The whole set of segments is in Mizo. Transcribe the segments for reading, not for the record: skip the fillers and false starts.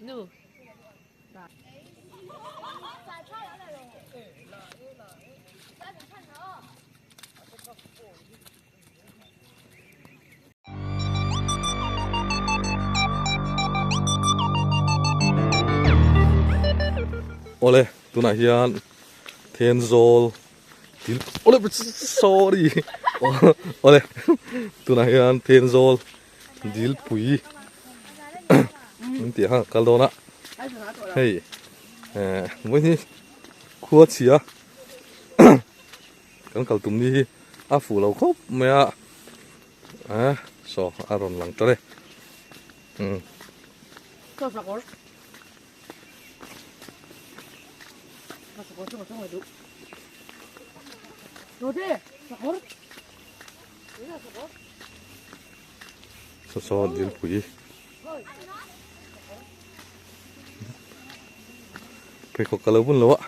Nu. Awle tunah hian Thenzawl thil awle sorry awle tunah hian Thenzawl dilpui an tih kha kal dawn a hei eh vawiin hi khua chhia kan kal tum ni hi a fuh lo khawp mai a eh saw a rawn lang ta le umm. Saw saw dilpui pheikhawk ka lo bun lo a.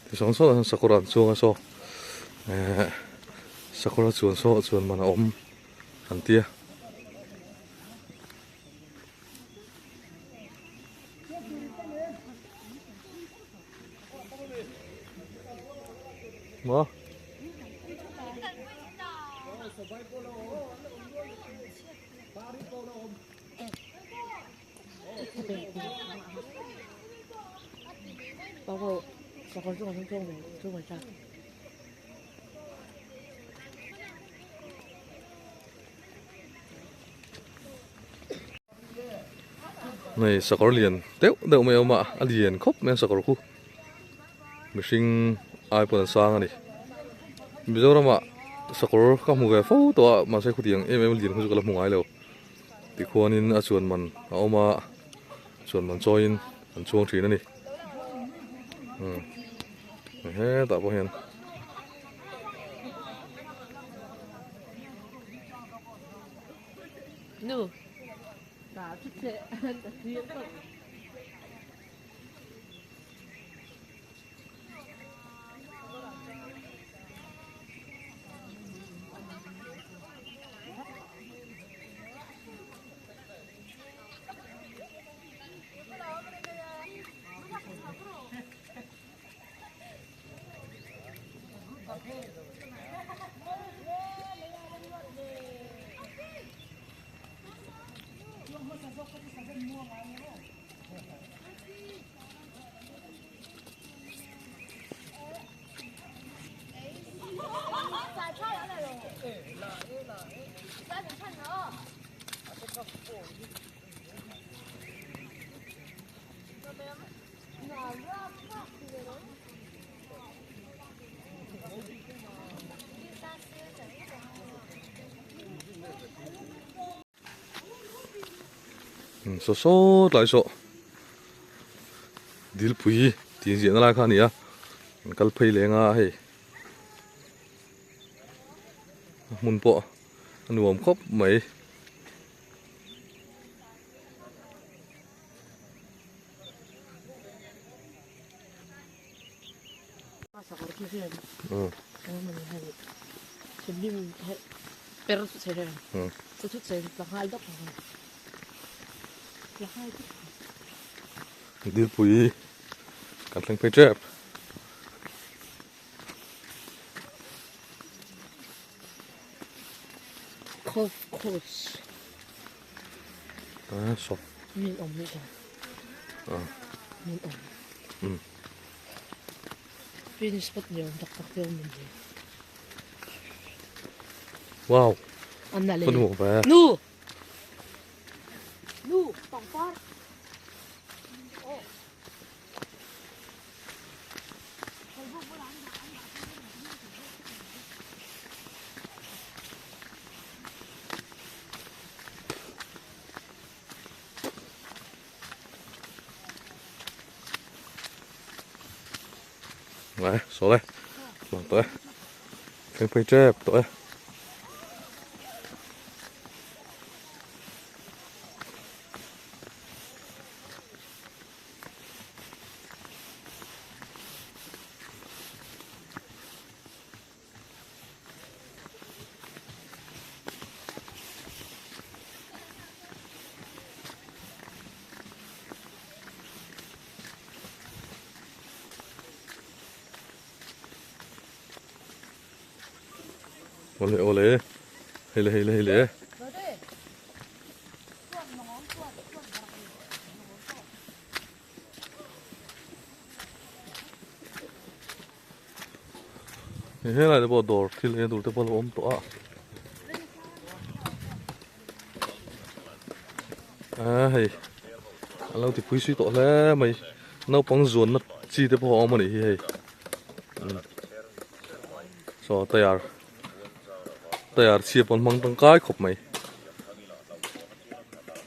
Tichuan saw ah sakawr an chuang a saw eh sakawr a chuan saw chuan man a awm an tia. Maw? Hei sakawr lian deuh deuh mai a awm a a lian khawp mai a sakawr khu mihring ai pawn an sang a ni Mizoramah sakawr ka hmu ve fo tawh a mahse khutiang em em lian khu chu ka la hmu ngai lo tikhuanin a chuan man a awm a chuan man chawiin an chuang thin a ni umm hetah pawh hian. Nu. Saw saw tlai saw dilpui tih ziahna lai kha a ni a an kal phei leng a hei a hmun pawh a nuam khawp mai. Dilpui kan thleng phei tep. Golf course. Ah, so. Min awm ni ta. Ah. Min awm. Mm. Pin spot ni awm tak tak te awm ni. Wow. An na le. Phân hmuh ve. Nu. Nu, pangpar. Oh. Đấy, số đây. Lòng tới. Cái phơi chép tới. Awle awle hei le hei le hei le. Hei helai te pawh dawr thil eng tur te pawh a lo awm tawh a. A hei a lo ti pui sui tawh hle mai naupang zuanna chi te pawh a awm a nih hi hei saw tayar tayar chhia pawn hmang tangkai khawp mai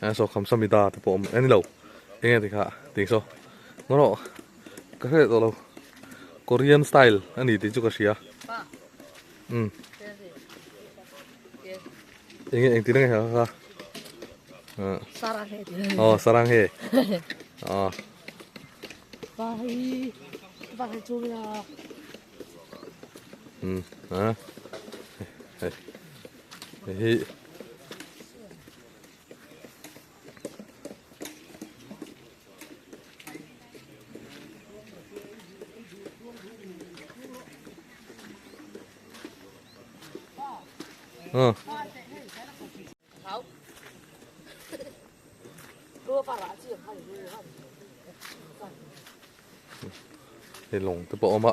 a saw khamsamida te pawh a awm a ni lo eng nge ti kha tih saw ngaw rawh. Ka hre tawh lo Korean style a ni tih chu ka hria umm enge engtin nge kha kha aw sarang he aw umm a hei hei hi. Ờ. Hei lawng te pawh a awm a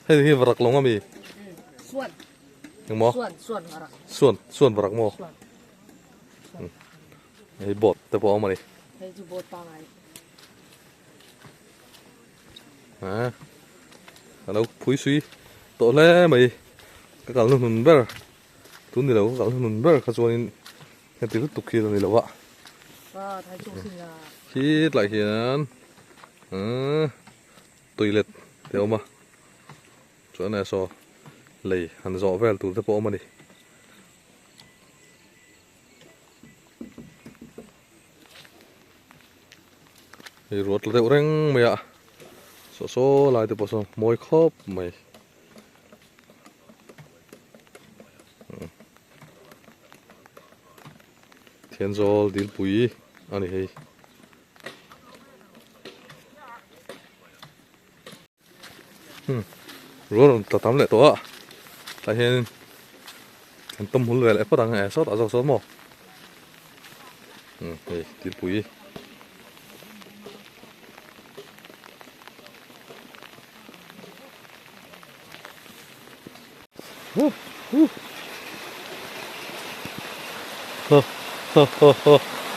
hei hi varak lawng ami engmaw suan suan varak maw Hei boat te pawh a awm a ni. Hei chu boat pangai. Ha. A lo phui sui tawh hle mai. Ka kalna hnun ber. Tun ni lo ka kalna hnun ber kha chuanin heti lutuk hi a ni lo a. Khi tlai hian toilet te a awm a. Chuan saw lei han zawh vel tur te pawh a awm a ni. Hei ruat la deuh reng mai a saw saw lai te pawh saw mawi khawp mai Thenzawl dilpui a ni hei. Rual rawn tla tam leh tawh a tah hian an tawm hul ve leh phawt ang e sawtah zawk sawn maw hei thilpui hu hu ha ha ha ha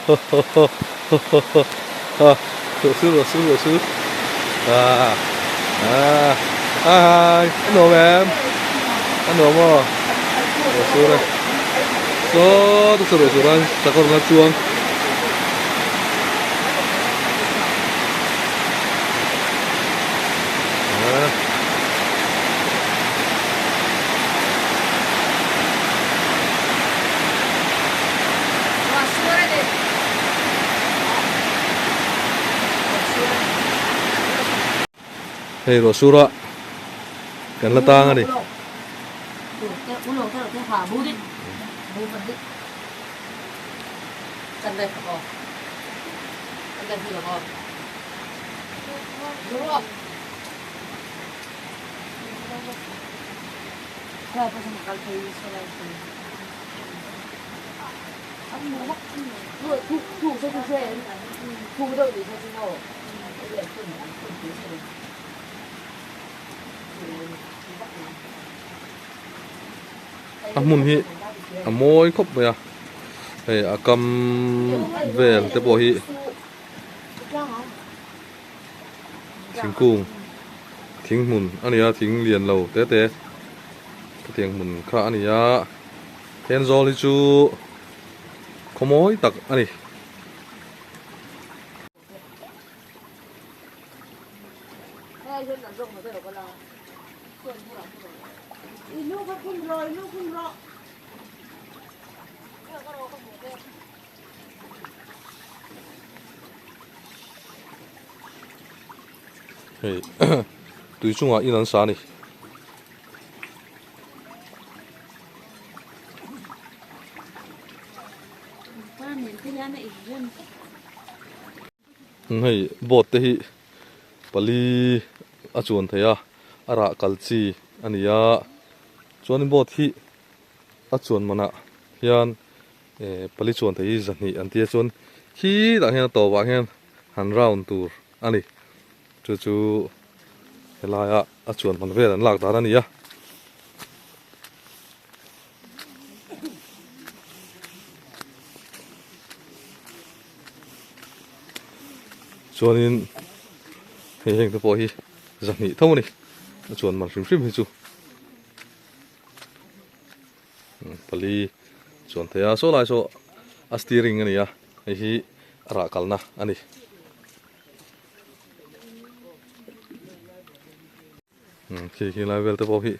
ha ha ha ha ha ha ha ruah sur ruah sur ruah sur ah ah hai a nuam em a nuam aw ruah sur e saw ta ruah sur a sakawr na chuang. Hei ruah sur a kan la tang a ni. A hmun hi a mawi khawp mai a hei a kam vel te pawh hi thingkung thing hmun a ni a thing lian lo te te khatiang hmun kha a ni a Thenzawl hi chu khaw mawi tak a ni. Hei tui chungah in an sa a ni. Hei boat te hi pali a chuan thei a a rah kal chi. a ni a chuanin boat hi a chuan manah hian eh pali chuan thei hi zahnih an tia chuan khitah hian a tawpah hian han round tur a ni chu chu helaia a chuan man vel an lak dan a ni a. Chuanin hei heng te pawh hi zahnih tho a ni a chuan man hrim hrim hi chu pali chuan thei a saw lai saw a steering a ni a hei hi a rah kalna a ni. Khi khi lai vel te pawh hi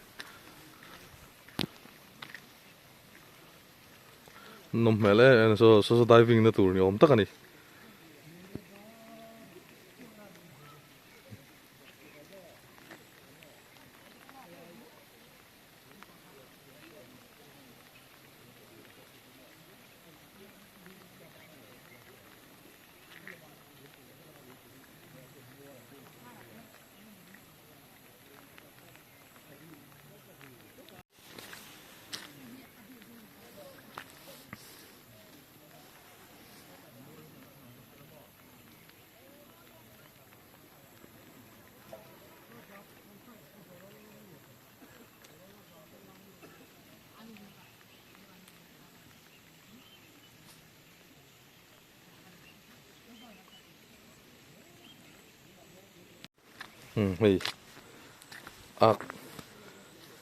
nawm hmel em em saw saw diving na tur ni awm tak a ni. Umm hei a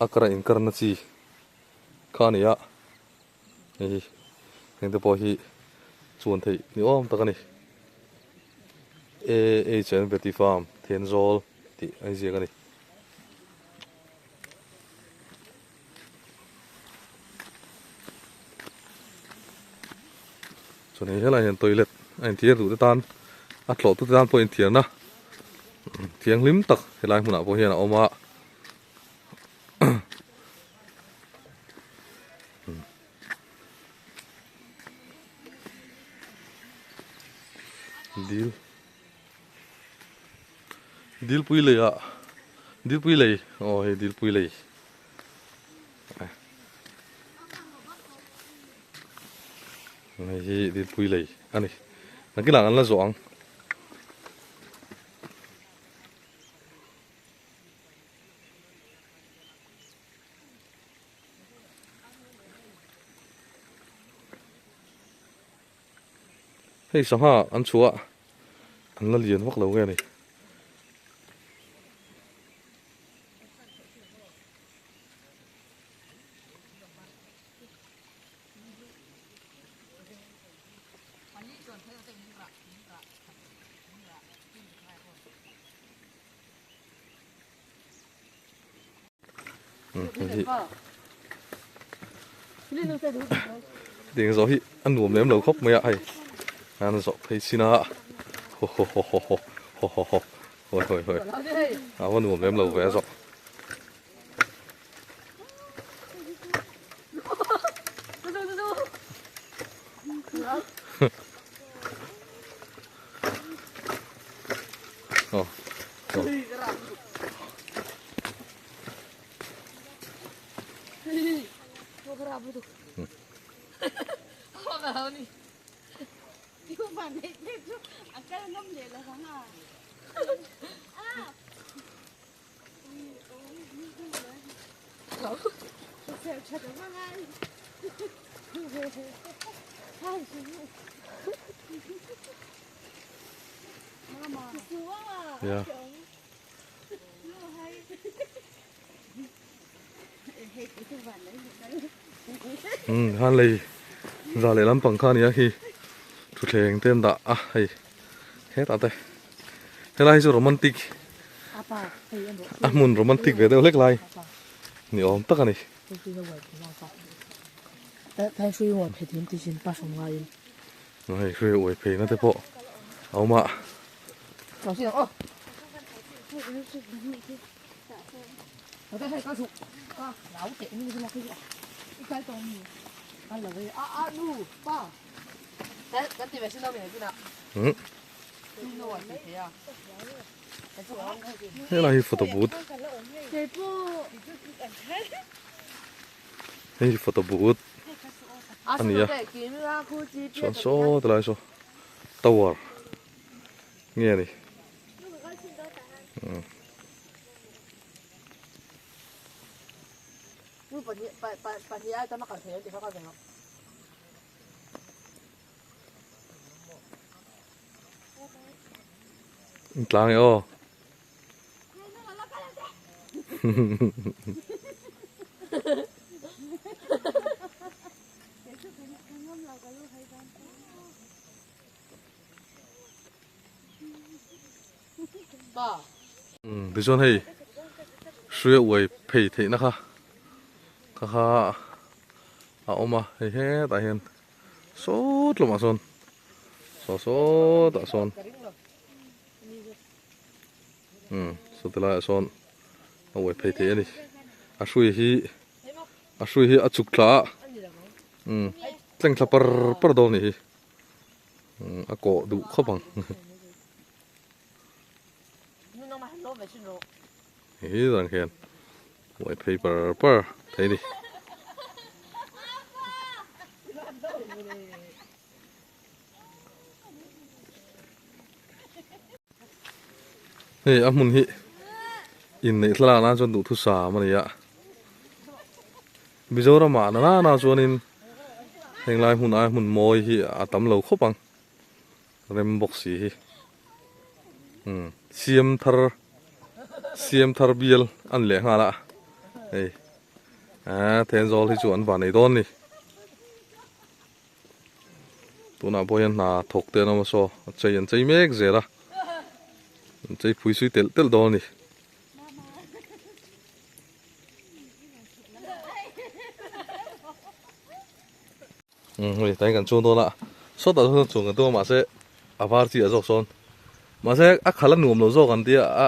a kar a inkar na chi kha a ni a hei heng te pawh hi chuan theih ni awm tak a ni A H and Vety farm Thenzawl tih a inziak a ni. Chuan hei helaiah hian toilet a inthiar duh te tan a tlawh tu te tan pawh inthiarna thianghlim tak helai hmunah pawh hian a awm a. Dil Dilpui lei ah Dilpui lei aw hei Dilpui lei hei hi Dilpui lei a ni nakinah an la zawh ang. Hei sangha an chhuah an la lian vak lo nge a ni. Ding zawh hi a nuam lem lo khawp mai a hei an zawh phei chin a ho ho ho ho ho ho ho ho hawi hawi hawi a va nuam lem lo ve a zawh. Aw aw. Yeah. Um han lei za leh lampang kha a ni a khi thutthleng te an dah a hei hetah te helai hi chu romantic a hmun romantic ve deuh hlek lai ni awm tak a ni. Hei hrui uai pheina te pawh a awm a. Helai hi photo booth. Hei hi photo booth a ni a. Chuan saw tilai saw tower nge a ni. Tlang e aw. Tichuan hei hruia uai phei theihna kha kha kha a awm a hei hetah hian sawt lamah sawn saw sawtah sawn umm saw ti laiah sawn a uai phei thei a ni a hrui hi a hrui hi a chuk thla a umm tleng thla par par dawn a nih hi umm a kawh duh khawp ang Hei zan khian uai phei par par thei a ni. Hei a hmun hi inneih thlalak nan chuan duhthusam a ni a Mizoram ah nana chuanin henglai hmun ai hmun mawi hi a tam lo khawp ang. Rem bawk si hi umm siam thar siam thar bial a ni leh nghal a hei aaa Thenzawl hi chu an van nei dawn a ni tunah pawh hian hna thawk te an awm a saw a chei an chei mek zel a an chei phui sui telh telh dawn a ni. Umm hei tlai kan chuang dawn a sawtah sawn chuan kan tum a mahse a var chi ah zawk sawn mahse a khalh a nuam lo zawk an tia a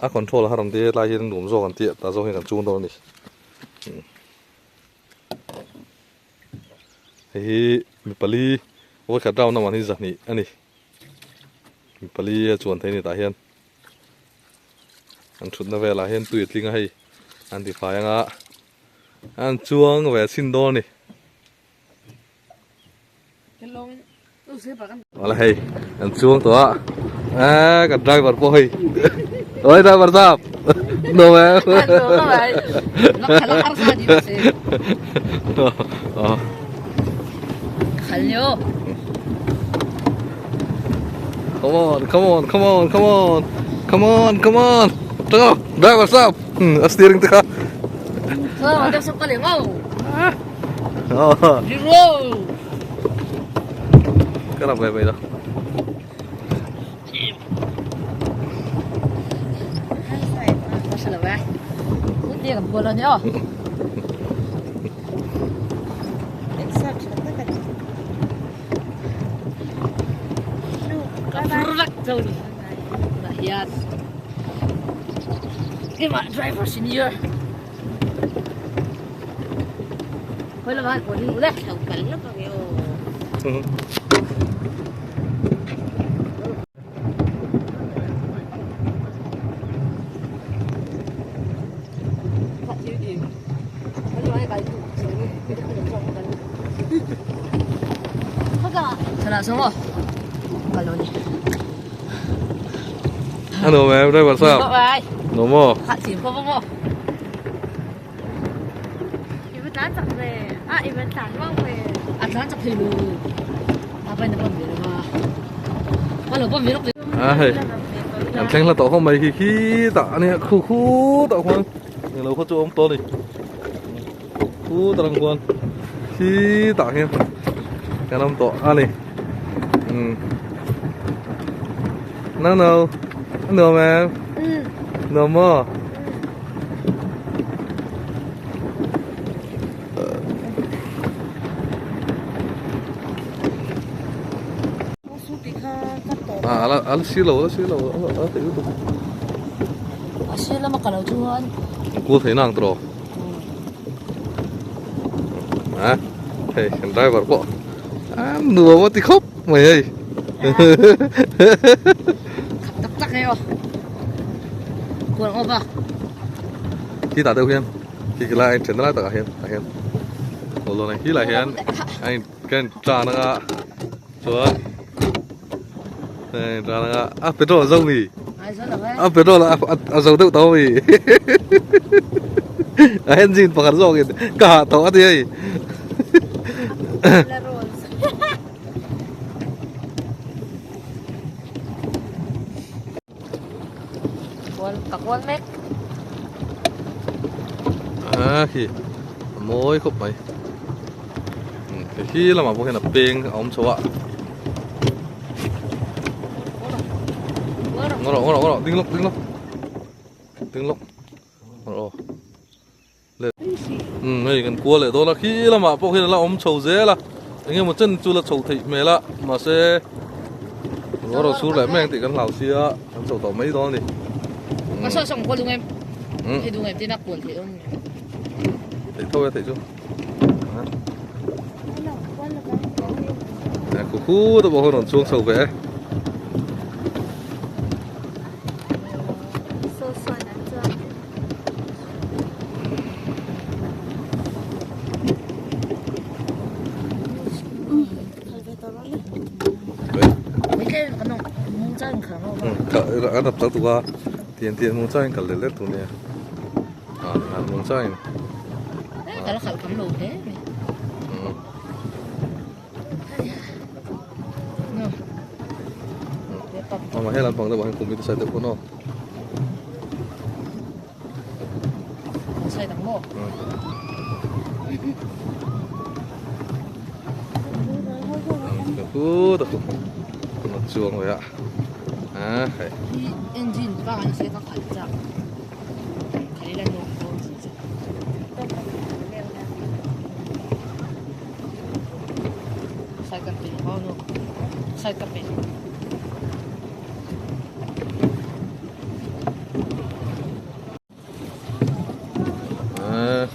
a control a har an tia hetlai hian a nuam zawk an tia tah zawk hian kan chuang dawn a ni hei hi mi pali vawikhat round a man hi zahnih a ni mi pali a chuan thei a ni tah hian an thutna velah hian tui a tling a hei an ti fai anga. An chuang ve chhin dawn a ni. Wala hei an chuang tawh a. A kan driver pawh hei. Oi driver sap. No eh. Come on, come on, come on, come on. Come on, come on. Driver sap. A steering te kha. Cái làm về vậy đó. Keimah driver senior. Hoi lamah kawl in ule. Kal lak ang yo. Ano ma'am, driver sahab. No mo. A hei an thleng hla tawh khawp mai khi khi tah a nia khu khu tah khuan englo khaw chu a awm tawh a ni khu tarang khuan khi tah hian kan awm tawh a ni umm no no no ma'am no maw. À, ala ala sir lo ala sir lo ala ala thei lutuk a sir lama ka lo chuan kul thei nang tawh a hei kan driver pawh a nuam a ti khawp mai hei. Tak hei aw. Kual ngawp a. Khi tah deuh hian khi khi lai a inthen na lai takah hian tah hian aw lawn a khi lai hian a in ka in tan anga chuan a in tan anga a petrol a zo mi a petrol a zo deuh tawh ami a engine pakhat zawk in ka hah tawh a ti hei. Kual ka kual mek. A khi a mawi khawp mai. Khi lamah pawh hian a peng a awm chho a. Ngaw rawh ngaw rawh ngaw rawh ding lawk ding lawk ding lawk ngaw rawh aw. Umm hei kan kual leh dawn a khi lamah pawh khian a la awm chho zel a eng emaw chen chu la chho theih hmel a mahse ruah rawn sur leh mek tih kan hlau sia kan chho tawh mai dawn a ni. Theih tho e theih chu khu khu te pawh khawn rawn chuang chho ve e. An rap chak tuk a tian tian mung changin kal let let tur nia a mung changin Mama he lampang deuh ah hian kum i decide deuh pawn aw. Decide ang maw? Ka pu ta ku na chuang ve a. A hei. Engine pa an se ka khalh chak. Khalh ila no ko chi chu. Sai kan pe ho no. Sai ka pe. Ah.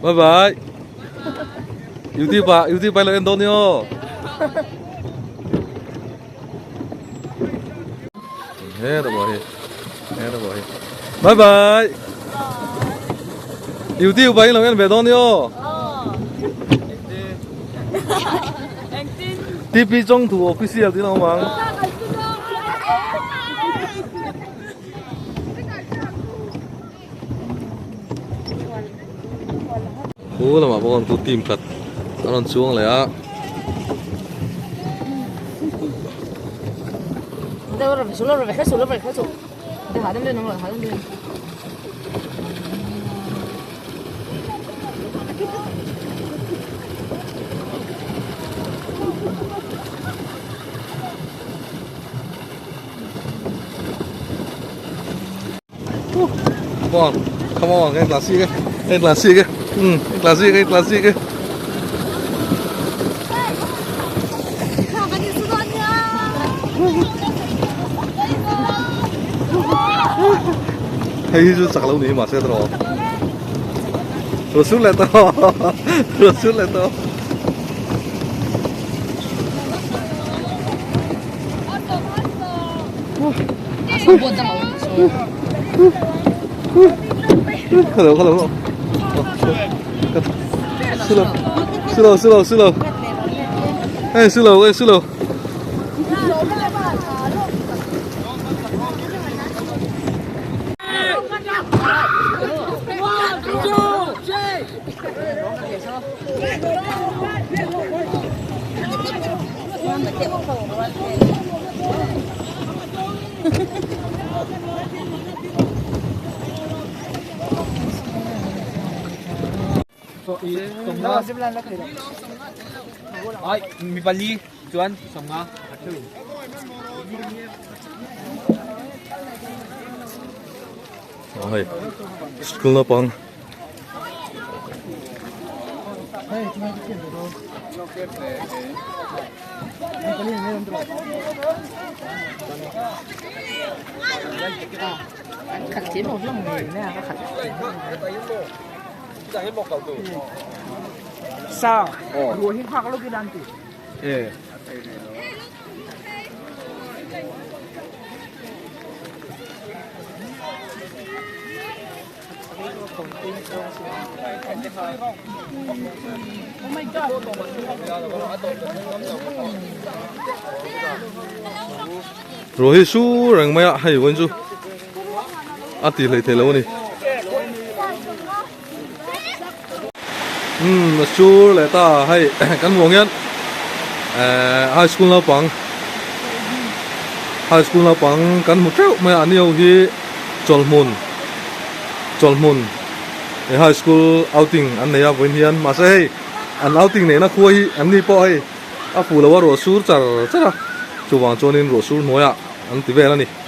Bye bye. YouTube à, YouTube bay là Antonio. Hết rồi. Hết rồi. Bye bye. YouTube bay là Antonio. TP 中途 official 听到吗？Khu lamah pawh khawn khu team khat a rawn chuang leh a. Come on, come on, cái là gì cái, cái là gì cái, ừ, cái là gì cái, là gì cái. Hei chu chak lo ni mahse tawh raw sur leh tawh raw sur leh tawh. Hello hello hello hello hello hello hey hello hey hello Hei school naupang Ruah hi sur reng mai a hei vawiin chu a ti hlei thei lo a ni umm a sur leh ta hei kan hmuh ang hian ehh high school naupang high school naupang kan hmu teuh mai a ani ho hi chawlhmun chawlhmun he high school outing an nei a vawiin hian mahse hei an outing neihna khua hi an ni pawh hei a fuh lo a ruah sur char char a chuvang chuanin ruah sur hnuaiah an ti vel a ni.